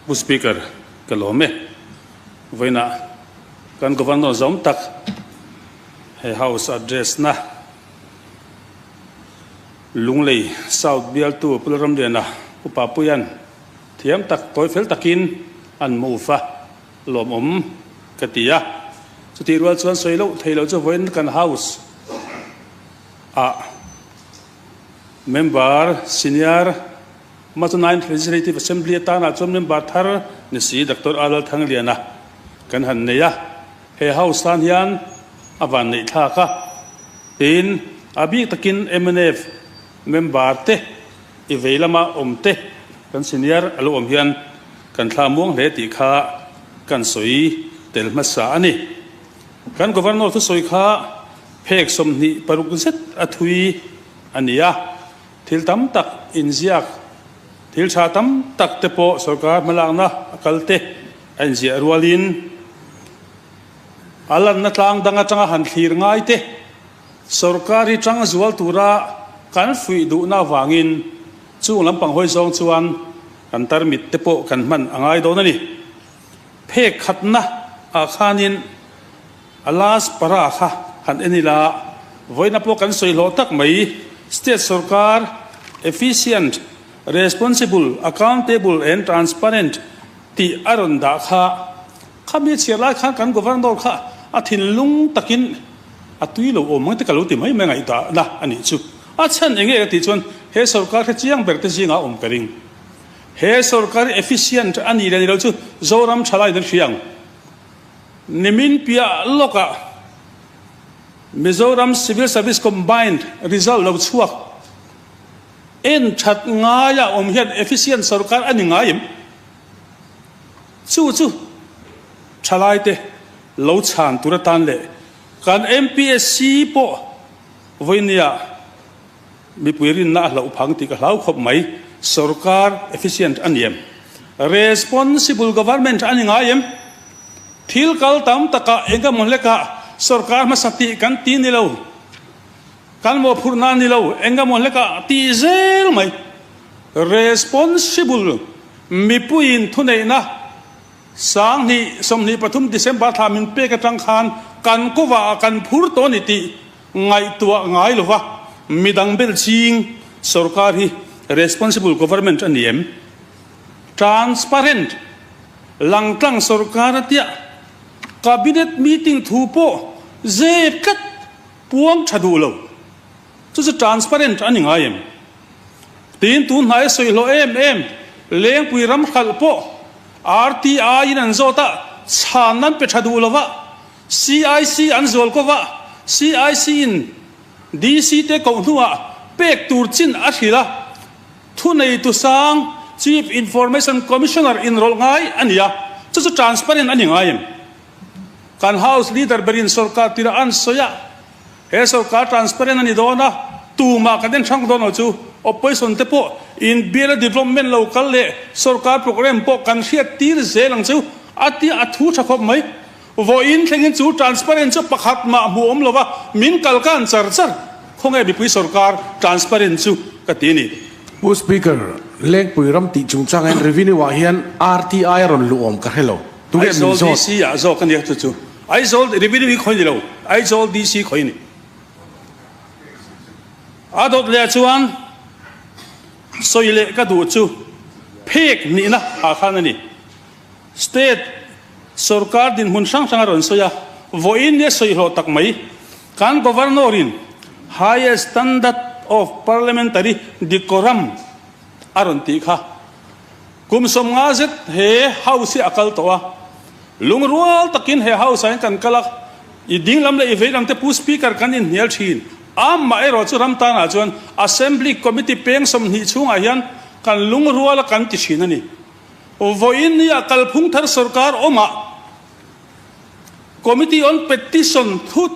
Pu Speaker, ka lawm e. Vawiinah kan Governor zawm tak he House address na Lunglei South bialtu Pu Lalramliana Pu Papuia'n thiam tak tawi fel takin an move a, lawmawm ka ti a. Chutih rual chuan sawi loh thei loh chu vawiin kan House ah Member Senior Machu Ninth Legislative Assembly atana chuan member thar ni si Doctor A Lalthangliana kan han nei a, he House tan hian a van neih thlak a, tin a bik takin mnf member te i vei lama awm te kan senior a lo awm hian kan thla muang hle tih kha kan sawi tel hmasa a ni. Kan Governor thusawi kha phek 26 zet a thui a ni a. Thil tam tak inziak, thil tha tam tak te pawh sorkar hmalakna a kal te a inziah rualin a lanna tlang dang atanga han thlir ngai te sorkar hi tang zual tura kan fuih duhna avangin chung lampang hawi zawng chuan kan tarmit te pawh kan hman a ngai dawn a ni. Phek khatna ah khanin A last para kha han en ila, vawiina pawh kan sawi hlawh tak mai, State sorkar efficient, responsible, accountable and transparent tih a rawn dah kha, khami chhiar lai khan kan Governor kha a thinlung takin a tui lo awm ang te ka lo ti mai mai ngaihdahna a nih chu. A chhan eng nge ka tih chuan he sorkar kha chiang ber te zingah a awm ka ring. He sorkar efficient a nih leh ni lo chu Zoram thalaiin an hria ang. Nimin piah lawkah Mizoram Civil Service Combined result lo chhuak en that ngaia awm hian efficient sorkar a ni ngai em? Chu chu thalaite lo chhan tur atan leh kan MPSC pawh vawinia Mipui rinna a hlauh phang tih ka hlau khawp mai. Sorkar efficient a ni em? Responsible government a ni ngai em? Thil kal tam takah eng emaw hlekah sorkar hmasa tih kan ti ni lo. Kan mawhphurhna a ni lo. Eng emaw hlekah tih zel mai. Responsible mipuiin thuneihna 2023 December thla min pek atang khan kan kawvah kan phur tawh a ni tih Ngaihtuah ngai lova midang bel ching sorkar hi responsible government a ni em? Transparent, langtlang sorkar a tia cabinet meeting thu pawh zep tlat puang tha duh lo. Chu chu transparent a ni ngai em? Tiin tun hnai a sawi hlawh em em Lengpui ram hralh pawh RTI in an zawt a, chhan an pe tha duh lova CIC an zual ko va, CIC in DC te koh hnuah pek tur chin a hrilh a, thuneitu sang Chief Information Commissioner inrawlh ngai a ni a, chu chu transparent a ni ngai em? Kan House Leader berin sorkar tirah an sawi a, he sorkar transparent a ni dawn a, tumah kan en hrang dawn lo chu Opposition te pawh in biala development lo kal leh sorkar programme pawh kan hriat tir zel ang chu a ti a thu tha khawp mai. Vawiin thlengin chu transparent chu pakhat mah hmuh awm lova min kal kan char char. Khawnge mipui sorkar transparent chu ka ti a ni. Pu Speaker, Lengpui ram tih chungchang hian Revenue ah hian RTI a rawn luh awm ka hre lo. Tunge min Aizawl zawt? DC ah zawk a nia chu chu. Aizawl Revenue hi khawi ni lo, Aizawl DC khawi a ni. A dawt leh ah chuan sawi leh ka duh chu phek nihna ah khan a ni. State sorkar dinhmun hrang hrang a rawn sawi a, vawiin nia sawi hlawh tak mai. Kan Governor in Highest Standard of Parliamentary Decorum a rawn tih kha. Kum 50 zet he House hi a kal tawh a, lungrual takin he House ah hian kan kal a, i ding lam leh i vei lam te Pu Speaker kan inhnial thin. Amaherawh chu ram tanah chuan Assembly Committee peng 20 chhungah hian kan lungrual a kan ti thin a ni. Vawiin ni a kalphung thar sorkar awmah Committee on Petition thut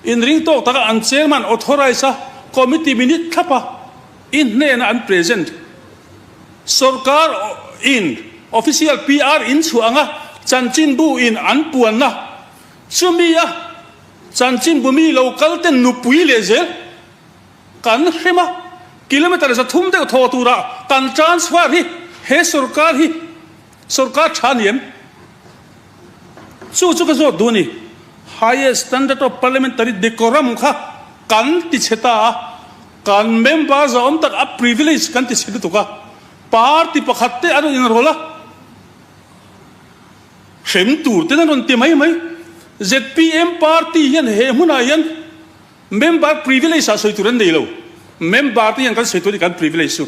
inring tawk taka an chairman authorise a committee minute thlap a i hnena an present. Sorkar in official PR in chhuah anga chanchinbu in an puanna chumi a chanchinbu mi lo kal ten nupui leh zel Kan hrem a, kilometre 300 deuh thaw tura kan transfer hi he sorkar hi Sorkar tha ni em? Chu chu ka zawt duh a ni. Highest standard of parliamentary decorum kha kan ti chhe ta a, kan member zahawm tak a privilege kan ti chhe lutuk a, party pakhat te an rawn inrawlh a, hrem tur ten an rawn ti mai mai. Zpm party hian he hmunah hian Member privilege ah sawi tur an nei lo. Member te hian kan sawi tur a ni kan privilege chu.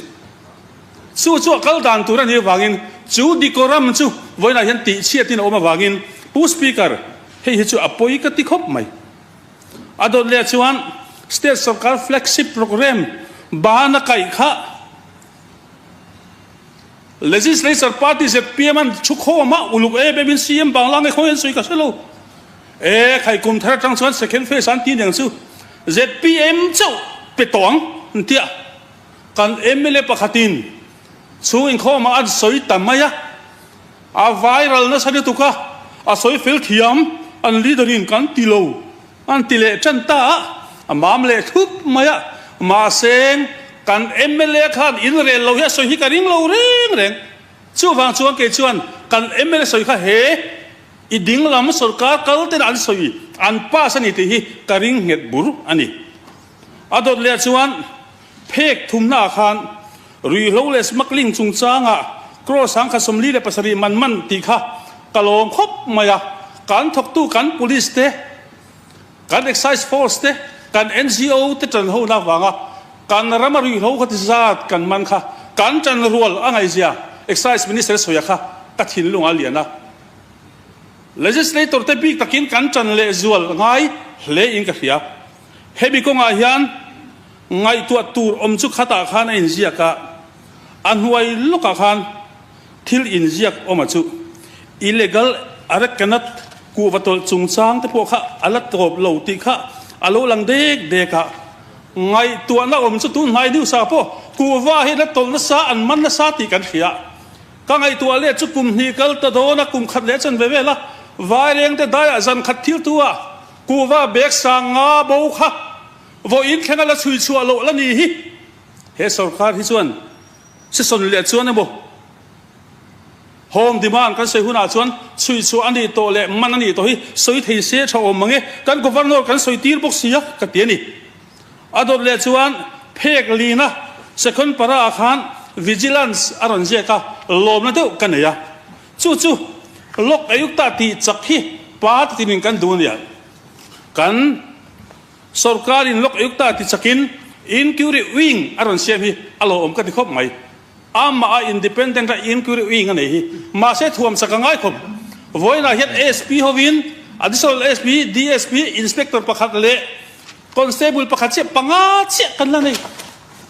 Chu chu a kal dan tur a nih avangin chu decorum chu vawiinah hian tihchhiatin a awm avangin Pu Speaker hei hi chu a pawi ka ti khawp mai. A dawt leh chuan State sorkar flagship programme ban a kaih kha Legislature party zpm an thu khawm a, uluk em em in CM Bangla nge khawi an sawi ka hre lo. E khai kum thar atang chuan second phase an ti aniang chu zpm chauh pe tawh ang an ti a, kan mla pakhatin chhung inkhawm ah an sawi ta mai a, a viral nasa lutuk a, a sawi fel thiam an leader in kan ti lo. An ti leh tan ta a, a mam leh thup mai a, mahse kan mla khan in rel lo hi a sawi hi ka ring lo reng reng. Chuvang chuan kei chuan kan mla sawi kha he i ding lam sorkar kal ten an sawi an pass a ni tih hi ka ring nghet bur a ni. A dawt leh chuan phek thumna ah khan ruihhlo leh smuggling chungchangah crore sangkhat 47 man man tih kha ka lawm khawp mai a, kan thawktu kan police te, kan excise force te, kan NGO te tan ho na vanga kan rama ruihhlo kha ti zat kan man kha kan tan rual a ngaihzia excise minister sawi a kha ka thinlung a lian a. Legislator te bik takin kan tan leh zual ngai hle in ka hria. Hemi kawngah hian ngaihtuah tur awm chu khatah khan a inziak a, a hnuai lawkah khan thil inziak awm a chu illegal arecanut kuhva tawlh chungchang te pawh kha a la tawp lo tih kha a lo lang dek dek a. Ngaihtuahna awm chu tun hnai news ah pawh kuhva hi la tawlh nasa an man nasa tih kan hria. Ka ngaihtuah leh chu kum hnih kal ta dawn a, kum khat leh chan ve vel a, Vairengte daiah zan khat thil tu ah Kuhva bag sang nga bo kha vawiin thleng a la chhui chhuah loh la ni hi. He sorkar hi chuan season leh chuan emaw home demand kan sawi hunah chuan chhui chhuah a nih tawh leh man a nih tawh hi sawi thei se tha awm mang e, kan governor kan sawi tir bawk si a ka ti a ni. A dawt leh chuan phek lina second para ah khan vigilance a rawn ziak a, lawmna deuh ka nei a. Chu chu Lok Ayukta tih chak hi party tinin kan duh a nia. Kan sorkarin Lok Ayukta ti chakin Inquiry Wing a rawn siam hi a lo awm ka ti khawp mai. Amah a independent a Inquiry Wing a nei hi. Mahse thuam chak a ngai khawp. Vawiinah hian SP hovin Additional SP, DSP, Inspector pakhat leh Constable pakhat chiah panga chiah kan la nei.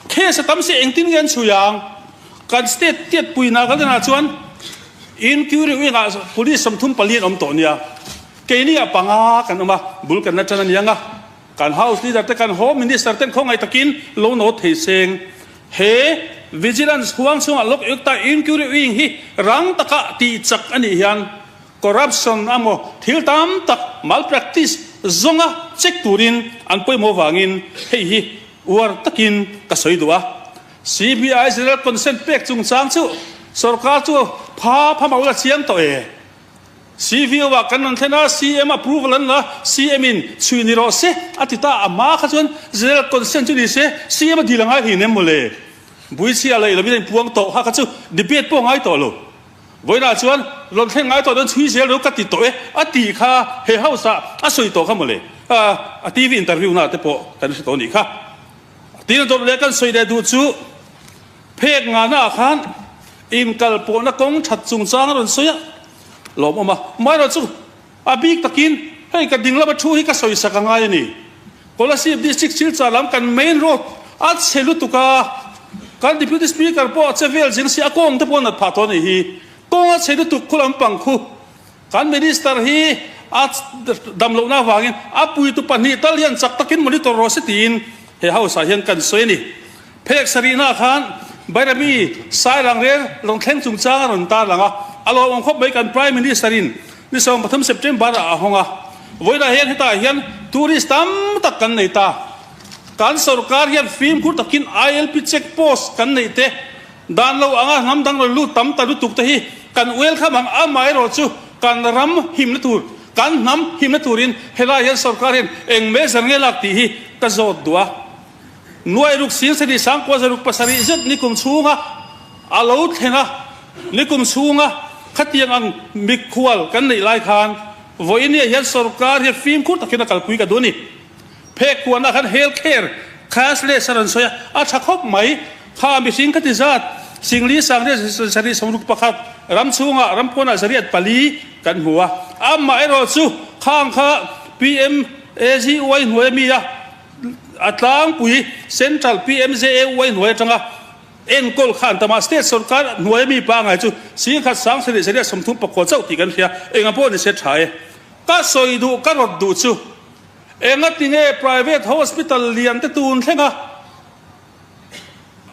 Case a tam si engtin nge an chhui ang? Kan state tiat puina kan enah chuan inquiry wing ah police 34 an awm tawh nia. Keini ah panga kan awm a, bul kan la tan a niang a. Kan house leader te kan home minister ten khawngaih takin lo note thei seng. He vigilance huang chhungah Lok Yukta inquiry wing hi rang taka tih chak a nih hian corruption amaw thil tam tak malpractice zawnga check turin an pawimawh vangin hei hi Uar takin ka sawi duh a, CBI General Consent pek chungchang chu sorkar chu pha pha mah ula chiang tawh e. CVO ah kan rawn thlen a, CM approval an la, CM in chhui ni rawh se a ti ta, a hma kha chuan General Consent chu ni se CM a dil a ngai hlei nem mawle. Buichhia leh lovin a inpuang tawh kha kha chu debate pawh a ngai tawh lo. Vawiinah chuan rawn thleng ngai tawh dawn chhui zel ro ka ti tawh e a tih kha he house ah a sawi tawh kha mawle a TV interview na te pawh kan hre tawh nih kha. Tin a dawt leh kan sawi leh duh chu phek ngana ah khan inkal pawhna kawng that chungchang a rawn sawi a lawmawm a amaherawh chu A bik takin hei ka ding lama thu hi ka sawi sak a ngai a ni. Kolasib District Silchar lam kan main road a chhe lutuk a, kan Deputy Speaker pawh a che vel zing si a kawng te pawh a nat phah tawh a nih hi. Kawng a chhe lutuk khu lampang khu kan Minister hi a dam lohna avangin a puitu pahnih tal hian chak takin monitor rawh se tiin he House ah hian kan sawi a ni. Phek sarihna khan Bairabi Sairang rel rawn thleng chungchang a rawn tarlang a, a lawmawm khawp mai kan Prime Minister in ni 13 September ah a hawng a, vawiinah hian hetah hian tourist tam tak kan nei ta. Kan sorkar hian fimkhur takin ILP check post kan neih te, dan lo anga hnam dang rawn lut tam ta lutuk te hi. Kan welcome ang, amaherawhchu kan ram himna tur, kan hnam himna turin helai hian sorkar hian eng measure nge lak tih hi ka zawt duh a. Nuai ruk sing sarih sangkua zaruk pasarih zet nikum chhunga a lo thleng a, nikum chhunga khatiang ang mikhual kan neih lai khan vawinia hian sorkar hian fimkhur takin a kalpui ka duh a ni. Phek kuanah khan health care cashless a rawn sawi a, a tha khawp mai. Kha mihring ka ti zat, Singli Sangriat sarih 61, ram chhungah ram pawnah zariat pali kan hmu a. Amaherawh chu khang kha PMAGY hnuai ami a, a tlangpui Central PMJAY hnuai atanga enkawl kha an tam a, State sorkar hnuai ami pangai chu Singkhat sang sarih zariat 34 chauh tih kan hria, engah pawh ni se tha e. Ka sawi duh ka rawt duh chu Engati nge private hospital lian te tun thleng a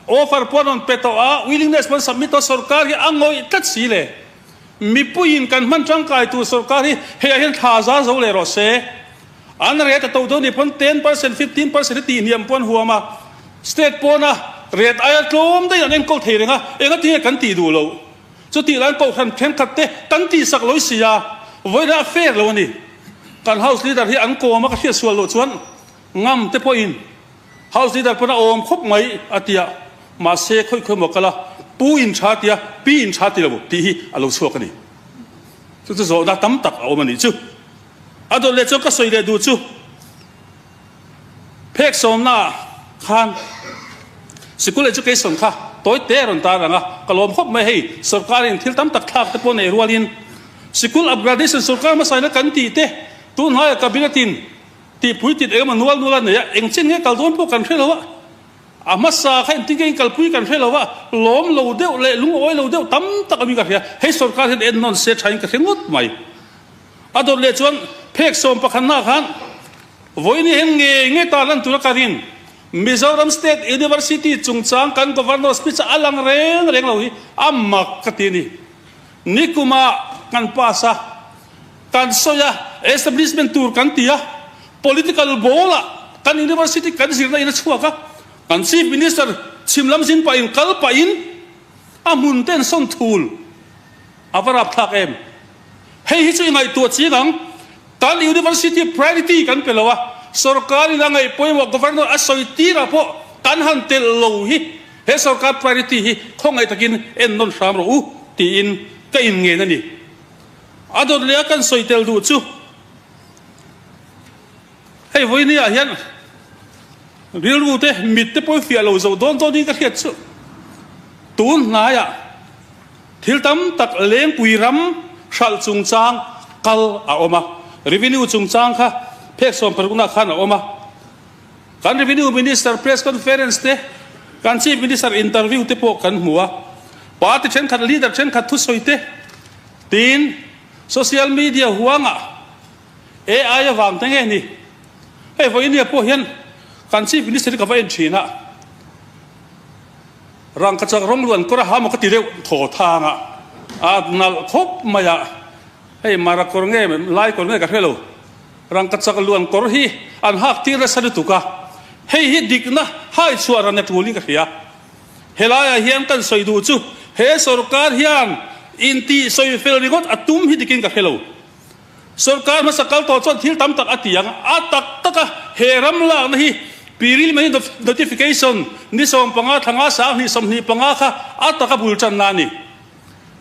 offer pawh an rawn pe tawh a, willingness pawh an submit tawh a, sorkar hi a ngawih tlat si le. Mipuiin kan hman tangkai tur sorkar hi hei ah hian thla zar zo leh rawh se. An rate a to dawn nih pawn 10%, 15% hi tihhniam pawh an huam a, state pawna rate aia tlawm daih an enkawl thei reng a, engati nge kan tih duh loh? Chutih laiin kohhran thenkhat te kan tihsak lo si a, vawiin a fair lo a ni. Kan house leader hi an kawm a ka hriat sual loh chuan ngam te pawhin house leader pawn a awm khawp mai a ti a, mahse khawi khawi maw kal a, pu in tha ti a, pi in tha ti lo tih hi a lo chhuak a ni. Chu chu zawhna tam tak a awm a nih chu. A dawt leh chuan ka sawi leh duh chu. Phek sawmnaah khan sikul education kha tawi te a rawn tar ang a, ka lawm khawp mai hei sorkarin thil tam tak thlak te pawh nei rualin sikul upgradation sorkar hmasaina kan tih te tun hnaiah cabinet in tihpui tit engemaw nual nual a nei a, eng chin nge kal dawn pawh kan hre lo a, a hmasa kha engtin nge in kalpui kan hre lo a, lawm lo deuh leh lungawi lo deuh tam tak awmin ka hria, hei sorkar hian ennawn se thain ka hre ngawt mai. A dawt leh chuan phek sawm pakhatnaah khan Vawiin hian ngei ngei ta lan tura ka rin. Mizoram State University chungchang kan Governor speech a lang reng reng lo hi a mak ka ti a ni. Nikumah kan pass a, kan sawi a, establishment tur kan ti a, political ball ah kan university kan zirna in a chhuak a, kan Chief Minister chhim lam zin pahin kal pahin a hmun ten sawn thul a va rapthlak em. Hei hi chu i ngaihtuah chiang ang. Kan University priority kan pe lo a, sorkar in a ngaih pawimawh Governor a sawi tirah pawh kan han telh lo hi he sorkar priority hi khawngaih takin en nawn hram rawh u tiin ka inngen a ni. A dawt leh a kan sawi tel duh chu hei vawinia ah hian rilru te mit te pawh fiah lo zo dawn dawn in ka hriat chu tun hnaiah Thil tam tak Lengpui ram hralh chungchang kal a awm a, Revenue chungchang kha phek 16 ah khan a awm a. Kan Revenue Minister press conference te, kan Chief Minister interview te pawh kan hmu a. Party thenkhat leader thenkhat thusawi te, tin social media huangah AI avang te nge ni? Hei vawinia pawh hian kan Chief Minister hi ka va en thin a. Rangkachak rawng luan kawr a ha maw ka ti deuh thaw thang a, a nalh khawp mai a, hei mara kawr nge lai kawr nge ka hre lo, rangkachak luan kawr hi an hak tir nasa lutuk a, hei hi dikna hai chhuah ran a tul in ka hria. Helaiah hian kan sawi duh chu he sorkar hian intih sawi fel ringawt a tum hi dikin ka hre lo. Sorkar hmasa kal tawh chuan thil tam tak a ti ang. A tak tak a, he ram lakna hi Preliminary Notification ni 15 thla nga 20 25 kha a taka bul tanna a ni.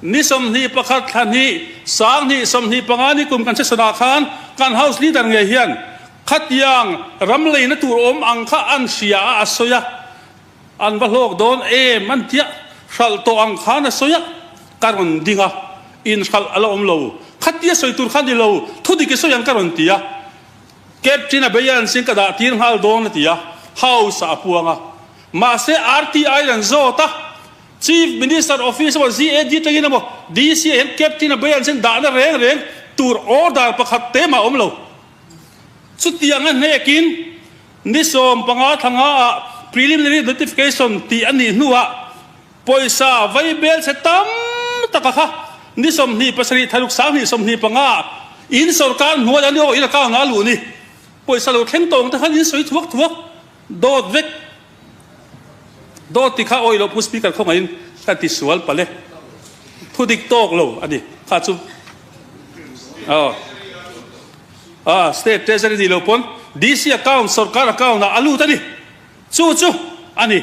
Ni 21 thla hnih 20 25 ni kum kan session-ah khan kan House Leader ngei hian khatiang ram leina tur awm ang kha an hria a, a sawi a. An va hlawk dawn em an tia hralh tawh ang khan a sawi a, ka rawn ding a, inhralh a la awm lo. Khatia sawi tur kha ni lo, thu dik i sawi ang ka rawn ti a. Captain a bei an sin ka dah tir nghal dawn a ti a, House ah a puang a. Mahse RTI an zawt a, Chief Minister Office emaw GAD tangin emaw DC ah hian Captain a bei an sin dahna reng reng tur order pakhat te mah a awm lo. Chutiang a hnekin ni 15 thla nga ah preliminary notification tih a nih hnuah pawisa vai bel chhe tam taka kha ni 27 tharuk 20 25 ah in sorkar hnuai a ni aw in account ah a luh ni pawisa lo thleng tawng te khan in sawi thuak thuak dawt vek dawt ti kha awih loh Pu Speaker khawngaihin ka ti sual palh e. Thu dik tawk lo a ni. Kha chu aw ah State Treasury ni lo pawn DC account sorkar account ah a lut a ni. Chu chu a ni.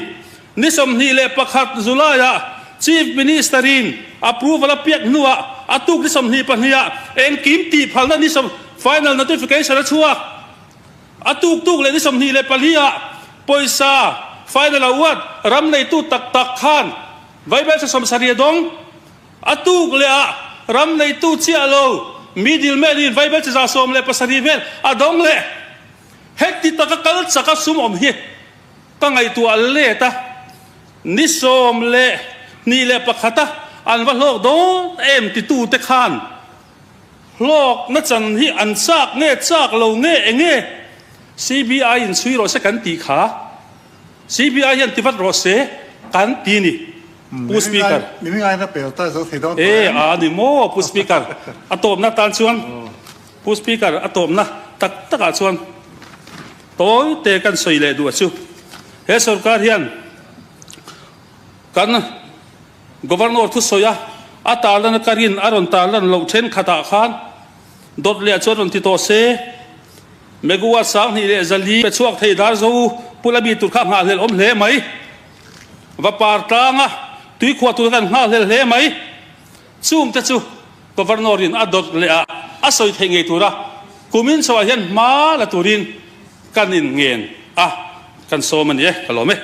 Ni 21 July ah Chief Minister in approval a piak hnuah a tuk ni 22 ah engkim tih phalna ni sawm final notification a chhuak. A tuk tuk leh ni 24 ah pawisa final a uat ram neitu tak tak khan Vaibelchhe 70 a dawng. A tuk leh ah ram neitu chiah lo middle man in vaibelchhe 117 vel a dawng leh. Heti taka kal chaka sum awm hi ka ngaihtuah let a, ni 21 a an va hlawk dawn em titute khan hlawkna chan hi an chak nge chak lo nge enge CBI in chhui rawh se kan tih kha CBI hian ti vat rawh se kan ti ni Pu Speaker. E a ni maw Pu Speaker a tawpna tan chuan. Pu Speaker, a tawpna tak takah chuan tawi te kan sawi leh duh a chu. He sorkar hian kan Governor thusawi a, a tarlan ka rin a rawn tarlan loh thenkhatah khan dawt leh chuan rawn ti tawh se. Megawatt 2400 pe chhuak thei dar zo Pu Lami tur kha nghahhlelh awm hle mai. Vapar tlanga tuikhuah tur kan nghahhlelh hle mai. Chungte chu Governor in a dawt leh a, a sawi theih ngei tura kumin chhoah hian hma la turin kan in ngen a, kan sawm a ni e, ka lawm e.